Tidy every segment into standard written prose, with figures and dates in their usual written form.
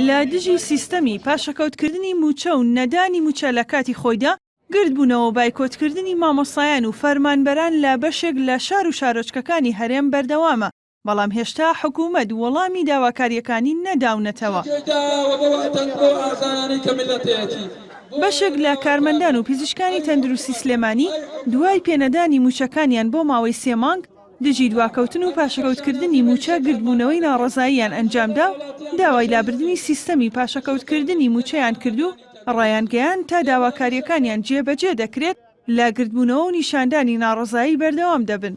لە دژی سیستەمی پاشەکەوتکردنی مووچە و نەدانی مووچە لە کاتی خۆیدا، گردبوونەوە و بایکۆتکردنی مامۆستایان و فەرمانبەران لە بەشێک لە شار و شارۆچکەکانی هەرێم بەردەوامە، بەڵام هێشتا حکومەت وەڵامی داواکارییەکانی نەداونەتەوە. بەشێک لە کارمەندان و پزیشکانی تەندروستی سلێمانی دوای پێنەدانی مووچەکانیان بۆ ماوەی سێ مانگ، دژی دواکەوتن و پاشەکەوتکردنی مووچە گردبوونەوەی ناڕەزاییان ئەنجامدا و داوای لابردنی سیستەمی پاشەکەوتکردنی مووچەیان کرد و ڕایانگەیاند تا داواکارییەکانیان جێبەجێ دەکرێت لە گردبوونەوە و نیشاندانی ناڕەزایی بەردەوام دەبن.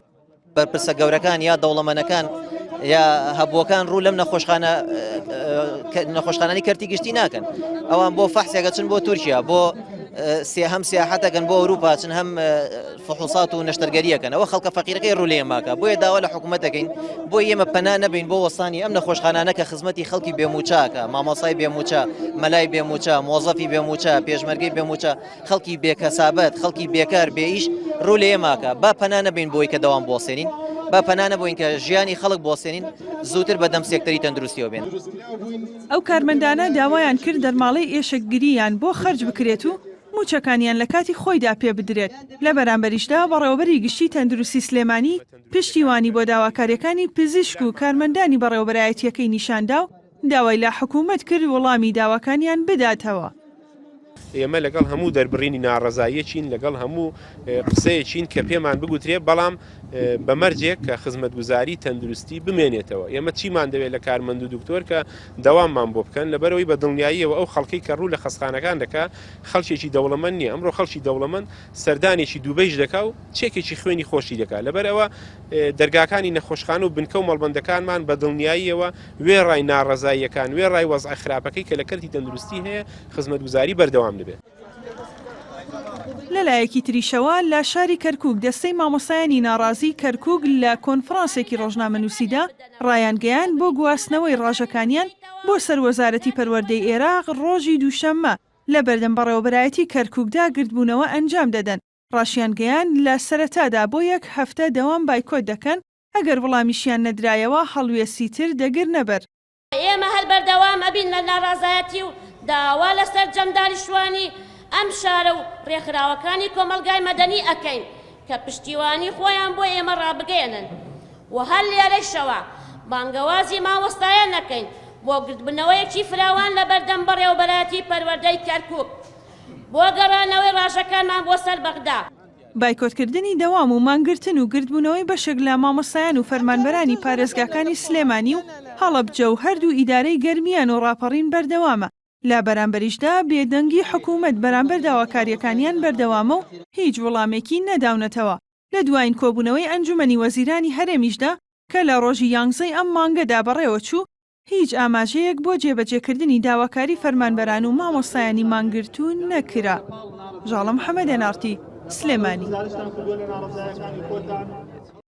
بەرپرسە گەورەکان یا دەوڵەمەنەکان یا هەبووەکان ڕوو لەم نەخۆشخانە نەخۆشخانانی کەرتی گشتی ناکەن ئەوان بۆ فەحسێکە چن بۆ تورکیا بۆ سێهەم سیاحەتەکەن بۆ ئەوروپا چن هەم فحوسات و نەشتەرگەریەکەن ئەوە خەڵکە فەقیرەکەی ڕوو لێ ماکە بۆیە داوا لە حکوومەت دەکەین بۆ ئێمە پەنا نەبین بۆ وەستانی ئەم نەخۆشخانانە کە خزمەتی خەڵکی بێموچاکە مامۆسای بێموچە مەلای بێموچە مۆزەفی بێموچە پێشمەرگەی بێموچە خەڵکی بێکەسابەت خەڵکی بێکار بێئیش ڕوو لێ ماکە با پەنا نەبین بۆی کە دەوام بۆسێنین با پەنا نەبووین کە ژیانی خەڵک بۆسێنین زووتر بەدەم سێکتەری تەندروستیەوە بێن. ئەو کارمەندانە داوایان کرد دەرماڵەی ئێشکگرییان بۆ خەرج بکرێت و مووچەکانیان لە کاتی خۆیدا پێ بدرێت، لە بەرامبەریشدا بەڕێوەبەری گشتی تەندروستی سلێمانی پشتیوانی بۆ داواکارییەکانی پزیشک و کارمەندانی بەڕێوەبەرایەتییەکەی نیشاندا و داوای لە حکوومەت کرد وەڵامی داواکانیان بداتەوە. ئێمە لەگەڵ هەموو دەربڕینی ناڕەزاییەکین، لەگەڵ هەموو قسەیەکین کە پێمان بگوترێ، بەڵام بە مەرجێک کە خزمەتگوزاری تەندروستی بمێنێتەوە. ئێمە چیمان دەوێت لە کارمەند و دکتۆر کە دەواممان بۆ بکەن، لەبەرئەوەی بە دڵنیاییەوە ئەو خەڵکەی کە ڕوو لە خەستخانەکان دەکا خەڵکێکی دەوڵەمەند نییە. ئەمڕۆ خەڵکی دەوڵەمەند سەردانێکی دوبەیش دەکا و چێکێکی خوێنی خۆشی دەکا. لەبەرئەوە دەرگاکانی نەخۆشخانە و بنکە و مەڵبەندەکانمان بە دڵنیاییەوە وێڕای ناڕەزاییەکان، وێڕای وەزعە خراپەکەی کە لە کەرتی تەندروستی هەیە، خزمەتگوزاری بەردەوام دەبێت. لەلایەکی تریشەوە لە شاری کەرکوک دەستەی مامۆستایانی ناڕازی کەرکوک لە کۆنفرانسێکی ڕۆژنامەنووسیدا ڕایانگەیاند بۆ گواستنەوەی ڕاژەکانیان بۆ سەر وەزارەتی پەروەردەی ئێراق ڕۆژی دووشەممە لە بەردەم بەڕێوەبەرایەتی کەرکوکدا گردبوونەوە ئەنجام دەدەن ڕاشیانگەیاند لە سەرەتادا بۆ یەک هەفتە دەوام بایکۆت دەکەن ئەگەر وڵامیشیان نەدرایەوە هەڵوێستی تر دەگرنەبەر. ئێمە هەر بەردەوام ئەبین لە ناڕازایەتی و داوا لە سەرجەم دانیشتوانی ئەم شارە و ڕێکخراوەکانی کۆمەڵگای مەدەنی ئەکەین کە پشتیوانی خۆیان بۆ ئێمە ڕابگەیەنن و هەر لێرەشەوە بانگەوازی مامۆستایان ئەکەین بۆ گردبونەوەیەکی فراوان لە بەردەم بەڕێوەبەرایەتی پەروەردەی کەرکوک بۆ گەڕانەوەی ڕاژەکانمان بۆ سەر بەغدا. بایکۆتکردنی دەوام و مانگرتن و گردبوونەوەی بەشێک لە مامۆستایان و فەرمانبەرانی پارێزگاکانی سلێمانی و هەڵەبجە و هەردوو ئیدارەی گەرمیان و ڕاپەڕین بەردەوامە، لە بەرامبەریشدا بێدەنگی حکومەت بەرامبەر داواکارییەکانیان بەردەوامە و هیچ وڵامێکی نەداونەتەوە. لە دوایین کۆبوونەوەی ئەنجومەنی وەزیرانی هەرێمیشدا کە لە ڕۆژی یانزەی ئەم مانگەدا بەڕێوەچوو، هیچ ئاماژەیەک بۆ جێبەجێکردنی داواکاری فەرمانبەران و مامۆستایانی مانگرتوو نەکرا. ژاڵە محەمەد، ئێن ئاڕ تی، سلێمانی.